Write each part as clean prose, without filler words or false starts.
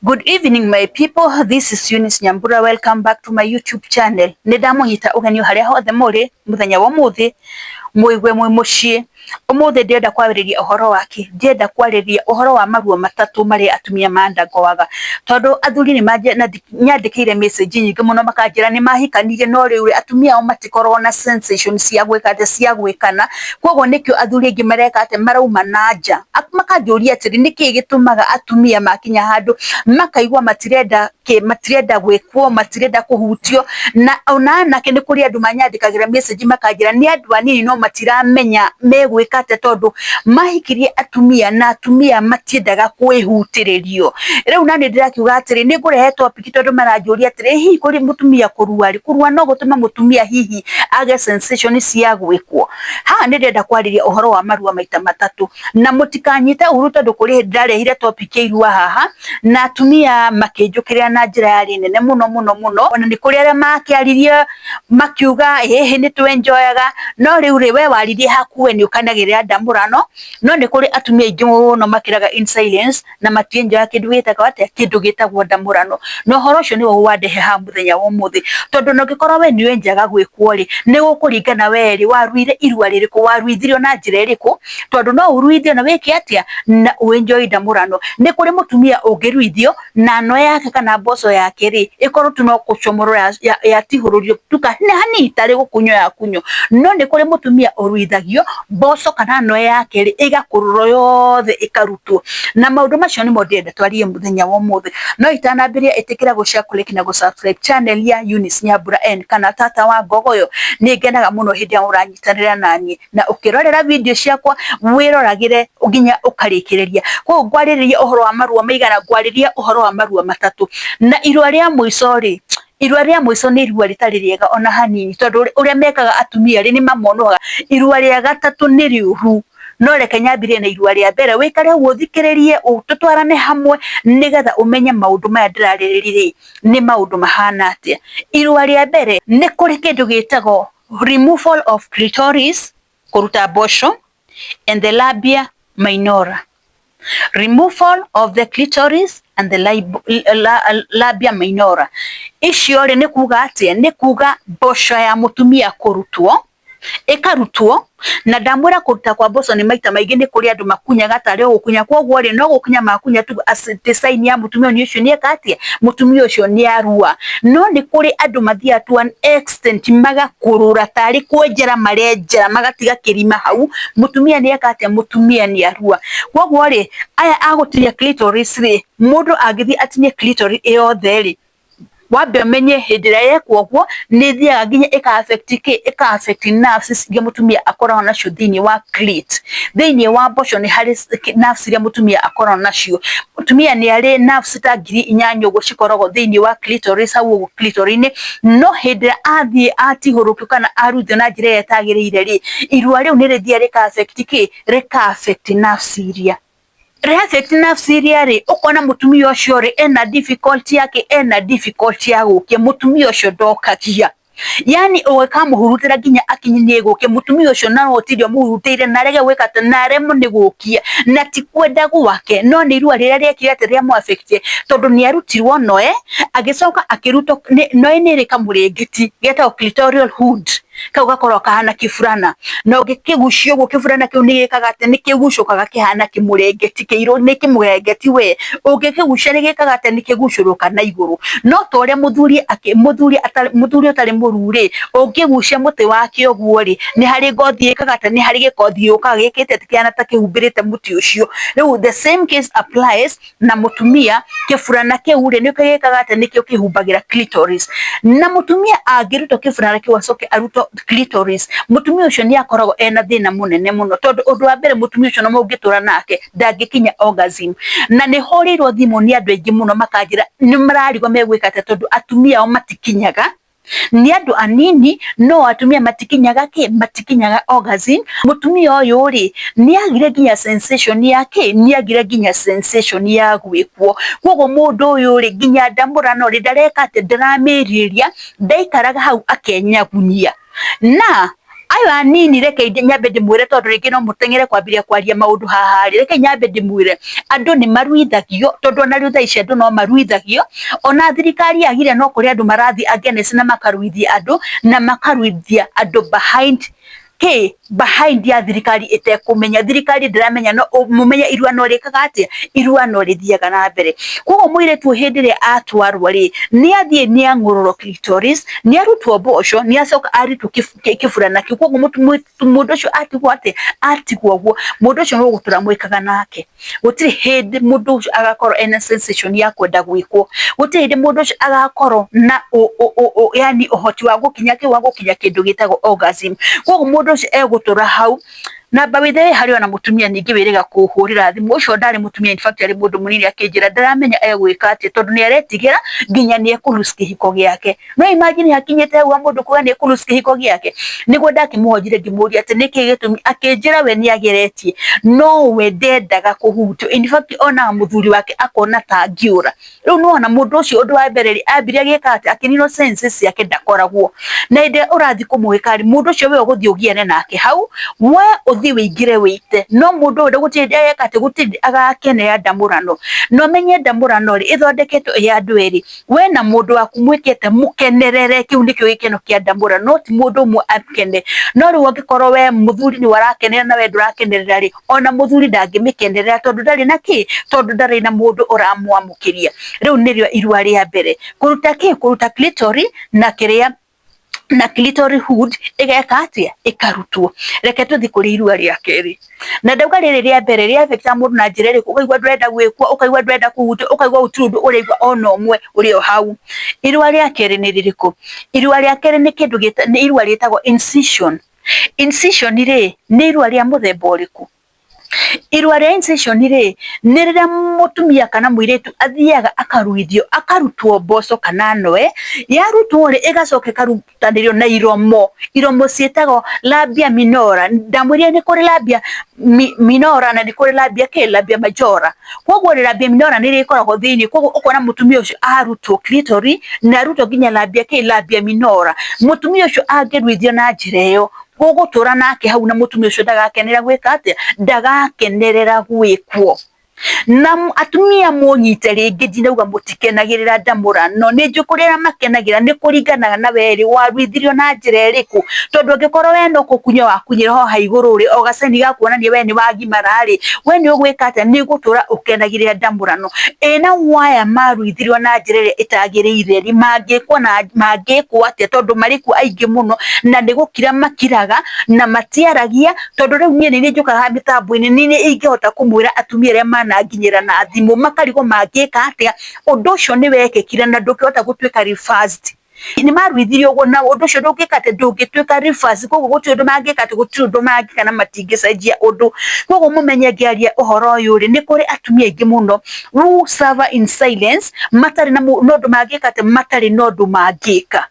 Good evening, my people. This is Eunice Nyambura. Welcome back to my YouTube channel. Nĩ ndamũnyita ũgeni harĩa hothe mũrĩ mũthenya wa ũmũthĩ, mũigue mwĩ mũciĩ. Ũmũthĩ ndĩrenda kwarĩrĩria ũhoro wa kĩ? Ndĩrenda kwarĩrĩria ũhoro wa maruo matatũ marĩa atumia mandagoaga, tondũ athuri nĩ manyandĩkĩire message nyingĩ mũno, makanjĩra nĩ mahikanirie no rĩu atumia ao matikoragwo na sensation cia gwĩka atĩ cia gwĩkana. Koguo nĩkĩo athuri aingĩ mareka atĩ marauma na nja. Makanjũria atĩrĩ, nĩkĩĩ gĩtũmaga atumia makinya handũ makaigua matirenda kĩ, matirenda gwĩkwo, matirenda kũhutio? Na ona anake, nĩ kũrĩ andũ manyandĩkagĩra message makanjĩra nĩ andũ anini no matiramenya megwĩka atĩa, tondũ mahikirie atumia na atumia matiendaga kwĩhutĩrĩrio. Rĩu nani ndĩrakiuga atĩrĩ, nĩ ngũrehe topic, tondũ maranjũria atĩrĩ, hihi kũrĩ mũtumia kũrua rĩ, kũrua no gũtũme mũtumia hihi age sensation cia gwĩkwo? Haha nĩ ndĩrenda kwarĩria ũhoro wa marua maita matatũ, na mũtikanyite ũru, tondũ kũrĩ hĩndĩ ndarehire topic ya irua haha na atumia makĩnjũkĩrĩra na njĩra yarĩ nene mũno mũno mũno. Ona nĩ kũrĩ arĩa makĩaririe makiuga ĩhĩ, nĩ twenjoyaga, no rĩu rĩ, we waririe hakuwe nĩ ũkanagĩrĩra ndamũrano. No nĩ kũrĩ atumia aingĩ mũno makĩraga in silence na matienjoyaga kĩndũ gĩtagwo atĩa, kĩndũ gĩtagwo ndamũrano. Na ũhoro ũcio nĩguo wandehe haha mũthenya wa ũmũthĩ, tondũ na ũngĩkorwo we nĩ wenjaga gwĩkwo rĩ, nĩ gũkũringana we rĩ, waruire irua rĩrĩkũ, waruithirio na njĩra ĩrĩkũ, tondũ no ũruithio na wĩke atĩa, na ũenjoy ndamũrano. Nĩ kũrĩ mũtumia ũngĩruithio na no yake kana mboco yake rĩ, ĩkorwo tu no gũcomorwo yatihũrũrio tu hanini, tarĩ gũkunywo yakunywo. No nĩ kũrĩ mũtumia ũruithagio mboco kana no yake rĩ, ĩgakũrũrwo yothe, ĩkarutwo. Na maũndũ macio nĩmo ndĩrenda twarie mũthenya wa ũmũthĩ. No itanambĩrĩria, ĩtĩkĩra gũ share, kũ like na gũ subscribe channel ya Eunice Nyambura N kana Tata wa Ngogoyo. Nĩ ngenaga mũno hĩndĩ ĩrĩa ũranyitanĩra naniĩ na ũkĩrorera video ciakwa, wĩroragĩre nginya ũkarĩkĩrĩria. Koguo ngwarĩrĩria ũhoro wa maruo maigana? Ngwarĩria ũhoro wa maruo matatũ. Na irua rĩa mũico rĩ, irua rĩa mũico nĩ irua rĩtarĩ rĩega ona hanini, tondũ ũrĩa mekaga atumia rĩ, nĩ mamonoga. Irua rĩa gatatũ nĩ rĩũru, no reke nyambirie na irua rĩa mbere. Wĩkare ũguo, ũthikĩrĩrie, tũtwarane hamwe, nĩgetha ũmenye maũndũ maya ndĩrarĩrĩria rĩ, nĩ maũndũ mahana atĩa. Irua rĩa mbere, nĩ kũrĩ kĩndũ gĩtagwo removal of clitoris, kũruta mboco, and the labia minora. Removal of the clitoris and the labia minora, icio rĩ, nĩ kuga atĩa? Nĩ kuga mboco ya mũtumia kũrutwo, ĩkarutwo. Na ndamwĩra kũruta kwa mboco nĩ maita maingĩ. Nĩ kũrĩ andũ makunyaga tarĩ o gũkunya, koguo rĩ, no gũkunya makunya tu atĩ sign ya mũtumia ũcio nĩ eka atĩa, mũtumia ũcio nĩ arua. No nĩ kũrĩ andũ mathiaga to an extent magakũrũra tarĩ kwenjera marenjera, magatiga kĩrima hau, mũtumia nĩ eka atĩa? Mũtumia nĩ arua. Koguo rĩ, aya a gũtinia clitoris rĩ, mũndũ angĩthiĩ atinie clitoris yothe rĩ, wambe ũmenye hĩndĩ ĩrĩa yekwo ũguo, nĩ ĩthiaga nginya ĩka affect kĩ? Ĩka affect nerves iria mũtumia akoragwo nacio thĩinĩ wa clit, thĩinĩ wa mboco. Nĩ harĩ nerves iria mũtumia akoragwo nacio. Mũtumia nĩ arĩ nerves ta 8000 ũguo cikoragwo thĩinĩ wa clitoris, hau ũguo clitoris-inĩ. No hĩndĩ ĩrĩa athiĩ atihũrũkio kana aruthio na njĩra ĩrĩa ĩtagĩrĩire rĩ, irua rĩu nĩ rĩthiaga rĩka affect kĩ? Rĩka affect nerves iria. Rĩ affect nerves iria rĩ, ũkona mũtumia ũcio rĩ, ena difficulty yake, ena difficulty ya gũkia. Mũtumia ũcio ndokagia, yani ũgĩkamũhurutĩra nginya akinye nĩ gũkia. Mũtumia ũcio na ũtinde ũmũhurutĩire na arege gwĩka atĩ, na aremwo nĩ gũkia, na ti kwenda gwake, no nĩ irua rĩrĩa rĩekire atĩ rĩa affect, tondũ nĩ arutirwo noe, agĩcoka akĩrutwo noe. Nĩ ĩrĩ kamũrĩngĩti getagwo clitoral hood, kau gakoragwo kahana kĩburana, na ũngĩkĩgucia ũguo, kĩburana kĩu nĩ gĩkaga atĩ nĩ kĩgucũkaga, kĩhana kĩmũrengeti kĩirũ. Nĩ kĩmũrengeti we ũngĩkĩgucia, nĩ gĩkaga atĩ nĩ kĩgucũrũka na igũrũ. No ta ũrĩa mũthuri ũtarĩ mũruu rĩ, ũngĩgucia mũtĩ wake ũguo rĩ, nĩ harĩ ngothi ĩkaga atĩ nĩ harĩ gĩkothi gĩũkaga gĩkĩte atĩ kĩhana ta kĩhumbĩrĩte mũtĩ ũcio. Rĩu the same case applies na mũtumia. Kĩburana kĩu rĩ, nĩkĩo gĩkaga atĩ nĩkĩo kĩhumbagĩra clitoris. Na mũtumia angĩrutwo kĩburana kĩu, acoke arutwo clitoris, mũtumia ũcio nĩ akoragwo ena thĩna mũnene mũno, tondũ ũndũ wa mbere, mũtumia ũcio no mũngĩtũra nake ndangĩkinya orgasm. Na nĩ hũrĩirwo thimũ nĩ andũ aingĩ mũno, makanjĩra nĩ mararigwo megwĩka atĩa, tondũ atumia ao matikinyaga. Nĩ andũ anini, no atumia matikinyaga kĩ? Matikinyaga orgasm. Mũtumia ũyũ rĩ, nĩ agire nginya sensation ya kĩ? Nĩ agire nginya sensation ya gwĩkwo. Koguo mũndũ ũyũ rĩ, nginya ndamũrano rĩ, ndareka atĩ ndaramĩrĩria, ndaikaraga hau akenyagunyia. Na Ayo anini reke nyambe ndĩmwĩre, tondũ rĩngĩ no mũteng'ere kwambĩrĩria kwaria maũndũ haha rĩ, reke nyambe ndĩmwĩre andũ nĩ maruithagio, tondũ ona rĩu thaa ici andũ no maruithagio. Ona thirikari yagire no kũrĩ andũ marathiĩ against na makaruithia andũ, na makaruithia andũ behind kĩ, behind ya thirikari ĩtekũmenya. Thirikari ndĩramenya, no mũmenye irua no rĩkaga atĩa, irua no rĩthiaga na mbere. Koguo mũirĩtu ũyũ hĩndĩ ĩrĩa atwarwo rĩ, nĩ athiĩ nĩ ang'ũrũrwo clitoris, nĩ arutwo mboco, nĩ acoka arutwo kĩburana kĩu. Koguo mũndũ ũcio atigwo atĩa, atigwo ũguo, mũndũ ũcio no gũtũra mwĩkaga nake. Gũtirĩ hĩndĩ mũndũ ũcio agakorwo ena sensation ya kwenda gwĩkwo, gũtirĩ hĩndĩ mũndũ ũcio agakorwo na yani ũhoti wa gũkinya kĩ, wa gũkinya kĩndũ gĩtagwo orgasm. Koguo mũndũ ũcio egũtũra hau. Na by the way, harĩ ona mũtumia ningĩ wĩrĩga kũhũrĩra thimũ, ũcio ndarĩ mũtumia, in fact arĩ mũndũ mũnini, akĩnjĩra ndaramenya egwĩka atĩa, tondũ nĩ aretigĩra nginya nĩ ekũ lose kĩhiko gĩake. No imagine hakinyĩte hau ha mũndũ kuga nĩ ekũ lose kĩhiko gĩake. Nĩguo ndakĩmũhonjire ngĩmũria atĩ nĩkĩ gĩtũmi, akĩnjĩra we nĩ ageretie no we ndendaga kũhutio. In fact onaga mũthuri wake akona ta angĩũra. Rĩu nĩwona mũndũ ũcio, ũndũ wa mbere rĩ, ambire agĩka atĩa, akĩninwo senses ciake, ndakoragwo na hĩndĩ ĩrĩa ũrathiĩ kũmwĩka rĩ, mũndũ ũcio we ũgũthiĩ ũgiane nake hau, we ũthiĩ wĩingĩre wĩite, no mũndũ ũyũ gũtirĩ hĩndĩ ageka atĩ, gũtirĩ hĩndĩ agakenera ndamũrano. Na ũmenye ndamũrano rĩ, ĩthondeketwo ĩ ya andũ erĩ, we na mũndũ waku mwĩkĩte mũkenerere, kĩu nĩkĩo gĩkeno kĩa ndamũrano, no ti mũndũ ũmwe akene. No rĩu angĩkorwo we mũthuri nĩwe ũrakenerera na we ndũrakenerera rĩ, ona mũthuri ndangĩmĩkenerera, tondũ ndarĩ na kĩ, tondũ ndarĩ na mũndũ ũramwamũkĩria. Rĩu nĩrĩo irua rĩa mbere, kũruta kĩ, kũruta clitoris na kĩrĩa na clitoral hood ĩgeka atĩa, ĩkarutwo. Reke tũthiĩ kũrĩ irua rĩa kerĩ. Na ndauga rĩrĩ rĩa mbere rĩa affect mũndũ na njĩra ĩrĩkũ? Ũkaigua ndũrenda gwĩkwo, ũkaigua ndũrenda kũhutio, ũkaigua gũtirĩ ũndũ ũraigua ona ũmwe ũrĩ o hau. Irua rĩa kerĩ nĩ rĩrĩkũ? Irua rĩa kerĩ nĩ kĩndũ, nĩ irua rĩtagwo incision. Incision rĩ, nĩ irua rĩa mũthemba ũrĩkũ? Irua rĩa incision rĩ, nĩ rĩrĩa mũtumia kana mũirĩtu athiaga akaruithio, akarutwo mboco kana noe, yarutwo rĩ, ĩgacoka ĩkarutanĩrio na iromo, iromo ciĩtagwo labia minora. Ndamwĩrire nĩ kũrĩ labia minora na nĩ kũrĩ labia kĩ, labia majora. Koguo rĩ, labia minora nĩ ĩrĩa ĩkoragwo thĩiniĩ, koguo ũkona mũtumia ũcio arutwo clitoris na arutwo nginya labia kĩ, labia minora. Mũtumia ũcio angĩruithio na njĩra ĩyo, ũgũtũra nake hau, na mũtumia ũcio ndagakenera gwĩka atĩa, ndagakenerera gwĩkwo. Na atumia mũnyite rĩngĩ, ndinauga mũtikenagĩrĩra ndamũrano, nĩ njũĩ kũrĩ arĩa makenagĩra, nĩ kũringanaga na we rĩ, waruithirio na njĩra ĩrĩkũ. Tondũ angĩkorwo we no gũkunya wakunyire haha igũrũ rĩ, o gaceni ga kuonania we nĩ wagimara rĩ, we nĩ ũgwĩka atĩa, nĩ ũgũtũra ũkenagĩrĩra ndamũrano. Ĩ na waya maruithirio na njĩra ĩrĩa ĩtagĩrĩire rĩ, mangĩkwo na mangĩkwo atĩa? Tondũ marĩ kuo aingĩ mũno, na nĩ gũkira makiraga na matiaragia. Tondũ rĩu niĩ nĩ njũkaga mĩtambo-inĩ, nĩ ingĩhota kũmwĩra atumia arĩa mananginyĩra na thimũ makarigwo mangĩka atĩa. Ũndũ ũcio nĩ wekĩkire na ndũngĩhota gũtuĩka reversed. Nĩ maruithirio ũguo na ũndũ ũcio ndũngĩka atĩ, ndũngĩtuĩka reverse. Koguo gũtirĩ ũndũ mangĩka atĩ, gũtirĩ ũndũ mangĩka na matingĩcenjia ũndũ. Koguo mũmenye ngĩaria ũhoro ũyũ rĩ, nĩ kũrĩ atumia aingĩ mũno who suffer in silence, matarĩ na ũndũ mangĩka atĩ, matarĩ na ũndũ mangĩka.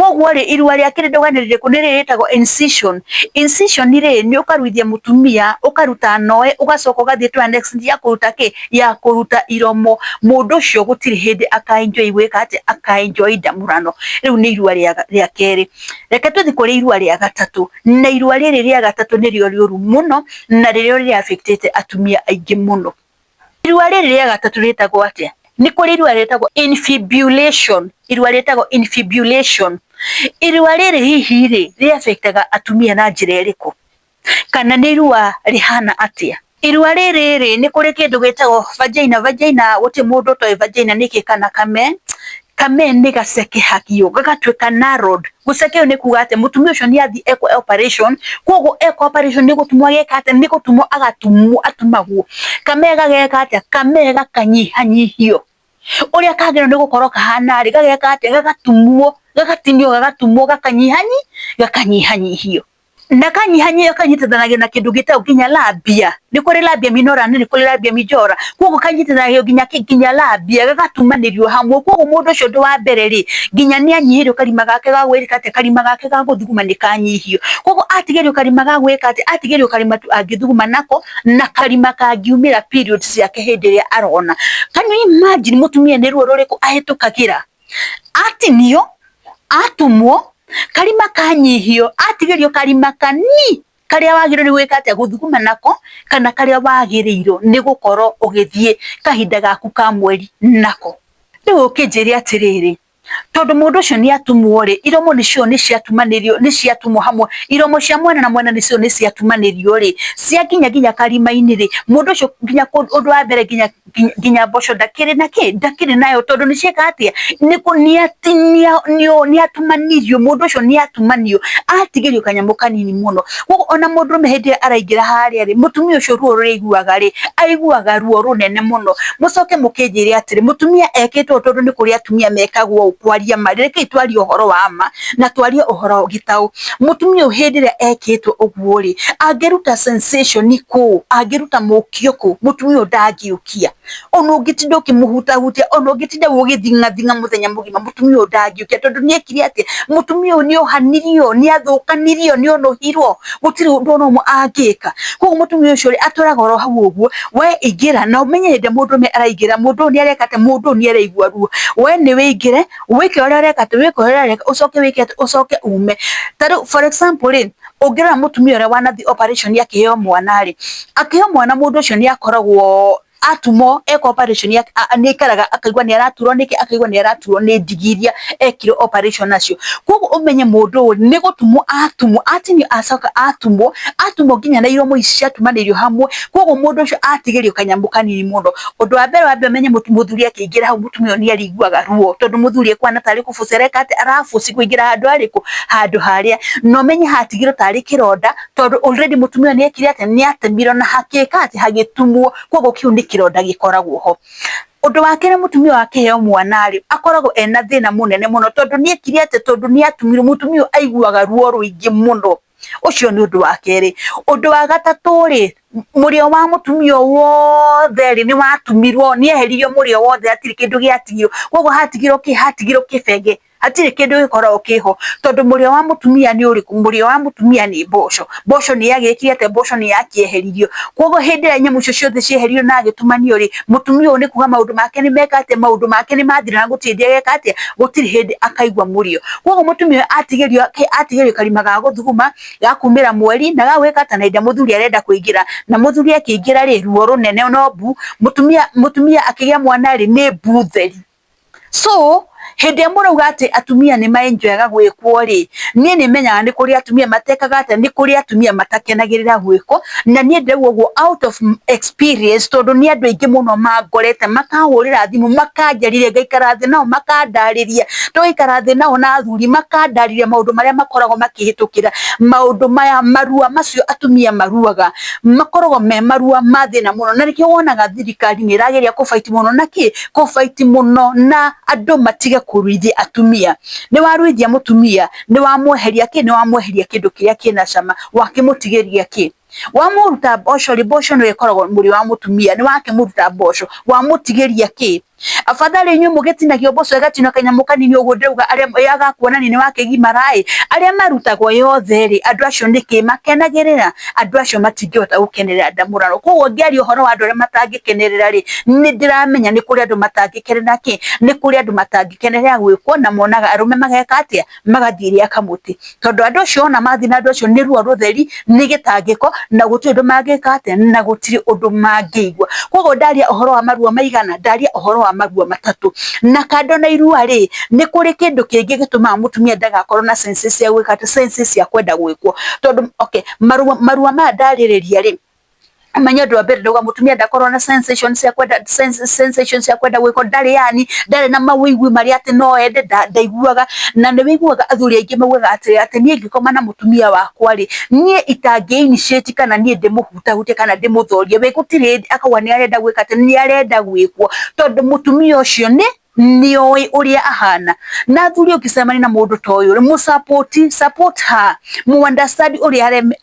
Koguo rĩ, irua rĩa kerĩ ndauga nĩ rĩrĩkũ? Nĩ rĩrĩ rĩtagwo incision. Incision rĩ, nĩ ũkaruithia mũtumia, ũkaruta noe, ũgacoka ũgathiĩ to an extent ya kũruta kĩ, ya kũruta iromo. Mũndũ ũcio gũtirĩ hĩndĩ aka enjoy gwĩka atĩa, aka enjoy ndamũrano. Rĩu nĩ irua rĩa kerĩ. Reke tũthiĩ kũrĩ irua rĩa gatatũ, na irua rĩrĩ rĩa gatatũ nĩrĩo rĩũru mũno, na rĩrĩo rĩ affectĩte atumia aingĩ mũno. Irua rĩrĩ rĩa gatatũ rĩtagwo atĩa? Nĩ kũrĩ irua rĩtagwo infibulation. Irua rĩtagwo infibulation. Irua rĩrĩ hihi rĩ, rĩ affectaga atumia na njĩra ĩrĩkũ, kana nĩ irua rĩhana atĩa? Irua rĩrĩ rĩ, nĩ kũrĩ kĩndũ gĩtagwo vagina. Vagina, gũtirĩ mũndũ ũtoĩ vagina nĩkĩ, kana kame. Kame nĩ gacekehagio gagatuĩka narrowed. Gũcekehio nĩ kuga atĩ mũtumia ũcio nĩ athiĩ ekwo operation. Koguo ekwo operation nĩ gũtumwo ageka atĩa, nĩ gũtumwo agatumwo, atumagwo kame gageka atĩa, kame gakanyihanyihio ũrĩa kagĩrĩirwo nĩ gũkorwo kahana rĩ, gageka atĩa, gagatumwo, gagatinio, gagatumwo, gakanyihanyihio. Na kanyihanyihio kanyitithanagio na kĩndũ gĩtagwo nginya labia. Nĩ kũrĩ labia minora na nĩ kũrĩ labia majora, koguo kanyitithanagio nginya labia, gagatumanĩrio hamwe. Koguo mũndũ ũcio ũndũ wa mbere rĩ, nginya nĩ anyihĩrio karima gake ga gwĩka atĩa, karima gake ga gũthuguma nĩ kanyihio. Koguo atigĩrio karima ga gwĩka atĩa, atigĩrio karima tu angĩthuguma nako, na karima kangiumĩra period ciake hĩndĩ ĩrĩa arona. Can you imagine mũtumia nĩ ruo rũrĩkũ ahĩtũkagĩra? Atinio, atumwo. Karima kanyihio, atigĩrio karima kani karĩa wagĩrĩirwo nĩ gwĩka atĩa, gũthuguma nako, kana karĩa wagĩrĩirwo nĩ gũkorwo ũgĩthiĩ kahinda gaku ka mweri nako. Rĩu ũkĩnjĩre atĩrĩrĩ, tondu mundu ucio ni atumwo ri, iromo nicio ni ciatumanĩrio, ni ciatumwo hamwe, iromo cia mwena na mwena nicio ni ciatumanĩrio ri, ciakinya nginya karima-inĩ ri, mundu ucio nginya undu wa mbere nginya mboco ndakĩrĩ na kĩ, ndakĩrĩ nayo, tondu ni cieka atia, ni atumanirio, mundu ucio ni atumanio, atigĩrio kanyamũ kanini mũno. Koguo ona mũndũrũme hĩndĩ ĩrĩa araingĩra harĩa rĩ, mũtumia ũcio ruo rũrĩa aiguaga rĩ, aiguaga ruo rũnene mũno. Mũcoke mũkĩnjĩre atĩrĩ, mũtumia ekĩtwo tondũ nĩ kũrĩ atumia mekagwo ũũ kwaria ma, rekei twarie ũhoro wa ma na twarie ũhoro gĩtaũ. Mũtumia ũyũ hĩndĩ ĩrĩa ekĩtwo ũguo rĩ, angĩruta sensation kũ? Angĩruta mũkio kũ? Mũtumia ũyũ ndangĩũkia. Ona ũngĩtinda ũkĩmũhutahutia, ona ũngĩtinda ũgĩthing'athing'a mũthenya mũgima, mũtumia ũyũ ndangĩũkia, tondũ nĩ ekire atĩa? Mũtumia ũyũ nĩ ohanirio, nĩ athũkanirio, nĩ onũhirwo, gũtirĩ ũndũ ona ũmwe angĩka. Koguo mũtumia ũcio rĩ, atũraga oro hau ũguo, we ingĩra na ũmenye hĩndĩ ĩrĩa mũndũrũme araingĩra, mũndũ ũyũ nĩ areka atĩa? Mũndũ ũyũ nĩ araigua ruo. We nĩ wĩingĩre, wĩke ũrĩa ũreka atĩ, wĩke ũrĩa ũreka, ũcoke wĩke atĩ, ũcoke ume. Ta rĩu for example rĩ, ũngĩrora mũtumia ũrĩa wanathiĩ operation akĩheo mwana rĩ, akĩheo mwana mũndũ ũcio nĩ akoragwo atumwo eka operation nĩ aikaraga akaigua nĩ araturwo nĩkĩ, akaigua nĩ araturwo nĩ ndigi iria ekirwo operation nacio. Koguo ũmenye mũndũ ũyũ nĩ gũtumwo atumwo, atinio acoka atumwo, atumwo nginya na iromo ici ciatumanĩirio hamwe, koguo mũndũ ũcio atigĩrio kanyamũ kanini mũno. Ũndũ wa mbere wambe ũmenye mũthuri akĩingĩra hau mũtumia ũyũ nĩ arĩiguaga ruo, tondũ mũthuri ekuona tarĩ kũbucia areka atĩa, arabuci kũingĩra handũ harĩkũ, handũ harĩa. Na ũmenye hatigirwo tarĩ kĩronda, tondũ already mũtumia ũyũ nĩ ekire atĩa, nĩ atemirwo na hakĩka atĩa, hagĩtumwo, koguo kĩu nĩ kĩronda gĩkoragwo ho. Ũndũ wa kerĩ mũtumia ũyũ akĩheo mwana rĩ, akoragwo ena thĩna mũnene mũno, tondũ nĩ ekire atĩa, tondũ nĩ atumirwo, mũtumia ũyũ aiguaga ruo rũingĩ mũno. Ũcio nĩ ũndũ wa kerĩ. Ũndũ wa gatatũ rĩ, mũrĩo wa mũtumia ũyũ wothe rĩ, nĩ watumirwo, nĩ eheririo mũrĩo wothe, hatirĩ kĩndũ gĩatigirwo. Koguo hatigirwo kĩ? Hatigirwo kĩbenge, hatirĩ kĩndũ gĩkoragwo kĩho, tondũ mũrĩo wa mũtumia nĩ ũrĩkũ? Mũrĩo wa mũtumia nĩ mboco. Mboco nĩ yagĩkire atĩa? Mboco nĩ yakĩeheririo. Koguo hĩndĩ ĩrĩa nyamũ icio ciothe cieheririo na agĩtumanio rĩ, mũtumia ũyũ nĩ kuga maũndũ make nĩ meka atĩa? Maũndũ make nĩ mathira na gũtirĩ hĩndĩ ageka atĩa? Gũtirĩ hĩndĩ akaigua mũrĩo. Koguo mũtumia ũyũ atigĩrio atigĩrio karima ga gũthuguma, ga kumĩra mweri, na ga gwĩka atĩa? Na hĩndĩ ĩrĩa mũthuri arenda kũingĩra, na mũthuri akĩingĩra rĩ, ruo rũnene no mbu, mũtumia akĩgĩa mwana rĩ, nĩ mbu theri. So hĩndĩ ĩrĩa mũrauga atĩ atumia nĩ maenjoyaga gwĩkwo rĩ, niĩ nĩ menyaga nĩ kũrĩ atumia matekaga atĩa, nĩ kũrĩ atumia matakenagĩrĩra gwĩkwo, na niĩ ndĩrauga ũguo out of experience, tondũ nĩ andũ aingĩ mũno mangorete, makahũrĩra thimũ, makanjarĩria, ngaikara thĩ nao makandarĩria, tũgaikara thĩ nao na athuri, makandarĩria maũndũ marĩa makoragwo makĩhĩtũkĩra, maũndũ maya, marua macio atumia maruaga, makoragwo me marua ma thĩna mũno, na nĩkĩo wonaga thirikari nĩ ĩrageria kũ fight mũno na kĩ, kũ fight mũno na andũ matige kũruithia atumia. Nĩ waruithia mũtumia, nĩ wamweheria kĩ, nĩ wamweheria kĩndũ kĩrĩa kĩna cama, wakĩmũtigĩria kĩ? Wamũruta mboco rĩ, mboco nĩyo ĩkoragwo mũrĩo wa mũtumia, nĩ wakĩmũruta mboco, wamũtigĩria kĩ? Afadhali inyuĩ mũgĩtinagio mboco ĩgatinio kanyamũ kanini ũguo ndĩrauga arĩa agakuonania nĩ wakĩgimara ĩ, arĩa marutagwo yothe rĩ, andũ acio nĩkĩ makenagĩrĩra? Andũ acio matingĩhota gũkenerera ndamũrano. Koguo ngĩaria ũhoro wa andũ arĩa matangĩkenerera rĩ, nĩ ndĩramenya nĩ kũrĩ andũ matangĩkenerera kĩ, nĩ kũrĩ andũ matangĩkenerera gwĩkwo na monaga arũme mageka atĩa, magathiĩ rĩa kamũtĩ. Tondũ andũ acio ona mathiĩ na andũ acio nĩ ruo rũtheri, nĩ gĩtangĩko, na gũtirĩ ũndũ mangĩka atĩa, na gũtirĩ ũndũ mangĩigua. Koguo ndaria ũhoro wa maruo maigana, ndaria ũhoro wa maruo matatũ. Na kando na irua rĩ, nĩ kũrĩ kĩndũ kĩngĩ gĩtũmaga mũtumia ndagakorwo na sense cia gwĩka atĩ, sense cia kwenda gwĩkwo. Tondũ okay, marua maya ndarĩrĩria rĩ, ũmenye ũndũ wa mbere ndauga mũtumia ndakorwo na sensation cia kwenda sensation cia kwenda gwĩkwo, ndarĩ yani, ndarĩ na mawĩigwi marĩa atĩ no ende, ndaiguaga. Na nĩ wĩiguaga athuri aingĩ maugaga atĩ niĩ ngĩkoma na mũtumia wakwa rĩ, niĩ itangĩ initiate kana niĩ ndĩmũhutahutie kana ndĩmũthorie, we gũtirĩ hĩndĩ akauga nĩ arenda gwĩka atĩ, nĩ arenda gwĩkwo, tondũ mũtumia ũcio nĩ nĩoĩ ũrĩa ahana. Na athuri ũngĩcemania na mũndũ ta ũyũ rĩ, mũ support, support her, mũ understand ũrĩa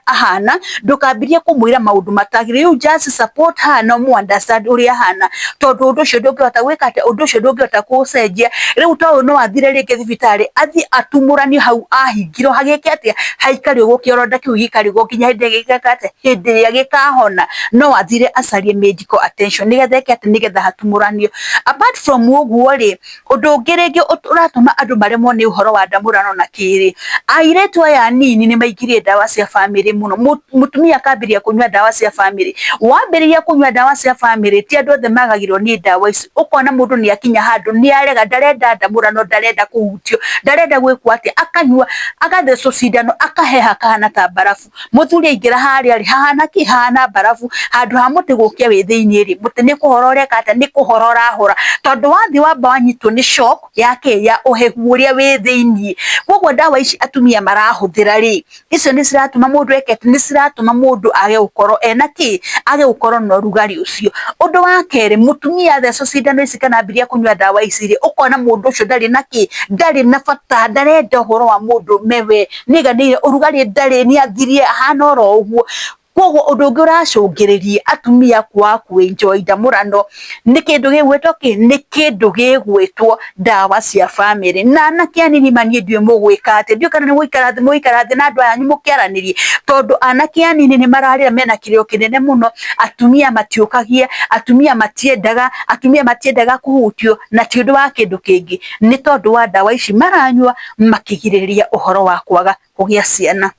ahana, ndũkambĩrĩrie kũmwĩra maũndũ matagĩrĩire, you just support her na ũmũ understand ũrĩa ahana, tondũ ũndũ ũcio ndũngĩhota gwĩka atĩa, ũndũ ũcio ndũngĩhota kũũcenjia. Rĩu ta ũyũ no athire rĩngĩ thibitarĩ, athiĩ atumũranio hau ahingirwo hagĩke atĩa, haikare ũguo kĩronda kĩu gĩikare ũguo nginya hĩndĩ ĩrĩa gĩgeka atĩa, hĩndĩ ĩrĩa gĩkahona. No athire acarie medical attention nĩgetha eke atĩa, nĩgetha hatumũranio. Apart from syndrome ũguo rĩ, ũndũ ũngĩ rĩngĩ ũratũma andũ maremwo nĩ ũhoro wa ndamũrano na kĩrĩ, airĩtu aya anini nĩ maingĩrire ndawa cia bamĩrĩ mũno. Mũtumia akambĩrĩria kũnyua ndawa cia bamĩrĩ. Wambĩrĩria kũnyua ndawa cia bamĩrĩ, ti andũ othe magagĩrwo nĩ ndawa ici. Ũkona mũndũ nĩ akinya handũ nĩ arega, ndarenda ndamũrano, ndarenda kũhutio, ndarenda gwĩkwo atĩa, akanyua, agathecwo cindano, akaheha akahana ta mbarabu. Mũthuri aingĩra harĩa rĩ, hahana kĩ? Hahana mbarabu. Handũ ha mũtĩ gũkia wĩ thĩiniĩ rĩ, mũtĩ nĩ kũhora ũreka atĩa? Nĩ kũhora ũrahora. Tondũ wathiĩ wamba wanyitwo nĩ shock ya kĩ? Ya ũhehu ũrĩa wĩ thĩiniĩ. Koguo ndawa ici atumia marahũthĩra rĩ, icio nĩ ciratũma mũndũ eke atĩ? Nĩ ciratũma mũndũ age gũkorwo ena kĩ? Age gũkorwo na ũrugarĩ ũcio. Ũndũ wa kerĩ, mũtumia athecwo cindano ici kana ambĩrĩria kũnyua ndawa ici rĩ, ũkona mũndũ ũcio ndarĩ na kĩ? Ndarĩ na bata, ndarenda ũhoro wa mũndũrũme we, nĩaiganĩire, ũrugarĩ ndarĩ, nĩ athirie, ahana oro ũguo. Koguo ũndũ ũngĩ ũracũngĩrĩria atumia kwaga kũ enjoy ndamũrano nĩ kĩndũ gĩgwĩtwo kĩ? Nĩ kĩndũ gĩgwĩtwo ndawa cia bamĩrĩ. Na anake anini ma niĩ ndiũĩ mũgwĩka atĩa, ndiũĩ kana nĩ mũgũikara thĩ mũgũikara thĩ na andũ aya anyu mũkĩaranĩrie, tondũ anake anini nĩ mararĩra mena kĩrĩro kĩnene mũno, atumia matiũkagia, atumia matiendaga, atumia matiendaga kũhutio, na ti ũndũ wa kĩndũ kĩngĩ, nĩ tondũ wa ndawa ici maranyua makĩgirĩrĩria ũhoro wa kwaga kũgĩa ciana.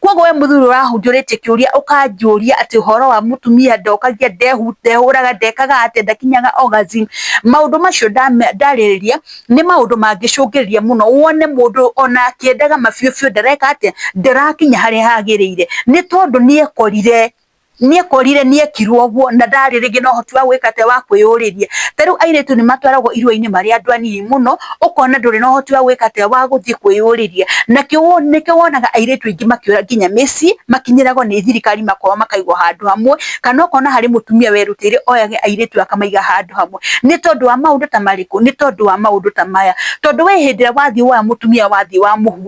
Koguo we mũthuri ũrahunjũrĩtie kĩũria ũkanjũria atĩ ũhoro wa mũtumia ndokagia, ndehũraga, ndekaga atĩa, ndakinyaga orgasm, maũndũ macio ndarĩrĩria nĩ maũndũ mangĩcũngĩrĩria mũno wone mũndũ ona akĩendaga ma biũ biũ ndareka atĩa, ndarakinya harĩa hagĩrĩire, nĩ tondũ nĩ ekorire nĩekorire nĩekirwo ũguo na ndarĩ rĩngĩ na ũhoti wa gwĩka atĩa, wa kwĩyũrĩria. Ta rĩu airĩtu nĩ matwaragwo irua-inĩ marĩ andũ anini mũno, ũkona ndũrĩ na ũhoti wa gwĩka atĩa, wa gũthiĩ kwĩyũrĩria. Nakĩo nĩkĩo wonaga airĩtu aingĩ makĩũra nginya mĩciĩ, makinyĩragwo nĩ thirikari makoywo makaigwo handũ hamwe, kana ũkona harĩ mũtumia werutĩire oyage airĩtu akamaiga handũ hamwe. Nĩ tondũ wa maũndũ ta marĩkũ? Nĩ tondũ wa maũndũ ta maya. Tondũ we hĩndĩ ĩrĩa wathiĩ woya mũtumia wathiĩ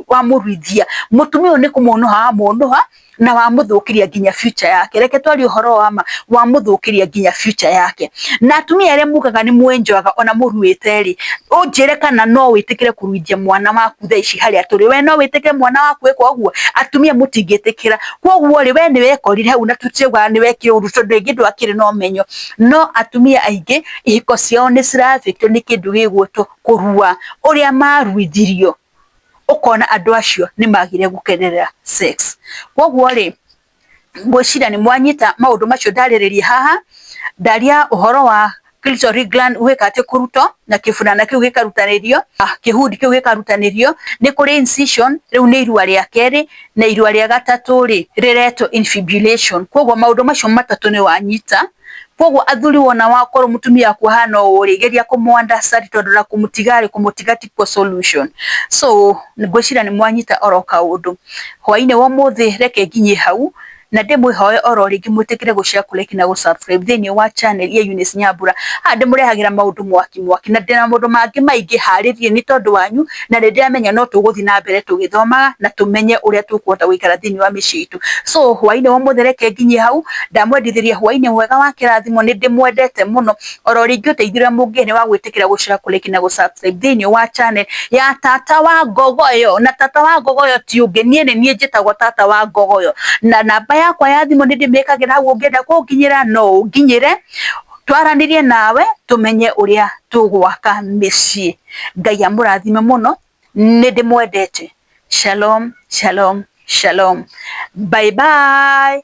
wamũruithia, mũtumia ũyũ nĩ kũmũnũha wamũnũha, na wamũthũkĩria nginya future yake. Reke twarie ũhoro wa ma, wamũthũkĩria nginya future yake. Na atumia arĩa mugaga nĩ mwenjoyaga ona mũruĩte rĩ, ũnjĩre kana no wĩtĩkĩre kũruithia mwana waku thaa ici harĩa tũrĩ. We no wĩtĩkĩre mwana waku ĩkwo ũguo? Atumia mũtingĩtĩkĩra. Koguo rĩ, we nĩ wekorire hau na tũtiugaga nĩ wekire ũru tondũ rĩngĩ ndwakĩrĩ na ũmenyo. No atumia aingĩ ihiko ciao nĩ cira affect wo nĩ kĩndũ gĩgwĩtwo kũrua, ũrĩa maruithirio. Ũkona andũ acio nĩ magire gũkenerera sex. Koguo rĩ, ngwĩciria nĩ mwanyita maũndũ macio ndarĩrĩria haha, ndaria ũhoro wa clitoral gland gwĩka atĩ kũrutwo na kĩburana kĩu gĩkarutanĩrio, kĩhundi kĩu gĩkarutanĩrio, nĩ kũrĩ incision, rĩu nĩ irua rĩa kerĩ, na irua rĩa gatatũ rĩ, rĩretwo infibulation. Koguo maũndũ macio matatũ nĩ wanyita. Koguo athuri wona wakorwo mũtumia waku ahana ũũ rĩ, geria kũmũ understand tondũ na kũmũtiga rĩ, kũmũtiga tikuo solution. So ngwĩciria nĩ mwanyita oro kaũndũ. Hwainĩ wa ũmũthĩ reke nginyie hau, na ndĩmwĩhoe oro rĩngĩ mwĩtĩkĩre gũ share, kũ like na gũ subscribe thĩinĩ wa channel ya Eunice Nyambura. Haha ndĩmũrehagĩra maũndũ mwaki mwaki na ndĩna maũndũ mangĩ maingĩ harĩrie nĩ tondũ wanyu, na nĩ ndĩramenya no tũgũthiĩ na mbere tũgĩthomaga na tũmenye ũrĩa tũkũhota gũikara thĩinĩ wa mĩciĩ itũ. So hwainĩ wa ũmũthĩ reke nginyie hau, ndamwendithĩria hwainĩ mwega wa kĩrathimo, nĩ ndĩmwendete mũno. Oro rĩngĩ ũteithio ũrĩa mũngĩhe nĩ wa gwĩtĩkĩra gũ share, kũ like na gũ subscribe thĩinĩ wa channel ya tata wa Ngogoyo. Na tata wa Ngogoyo ti ũngĩ, niĩ nĩ niĩ njĩtagwo tata wa Ngogoyo. Na namba yakwa ya thimũ nĩ ndĩmĩkagĩra hau, ũngĩenda kũnginyĩra no ũnginyĩre, twaranĩrie nawe tũmenye ũrĩa tũgwaka mĩciĩ. Ngai amũrathime mũno, nĩ ndĩmwendete. Shalom, shalom, shalom. Bye bye.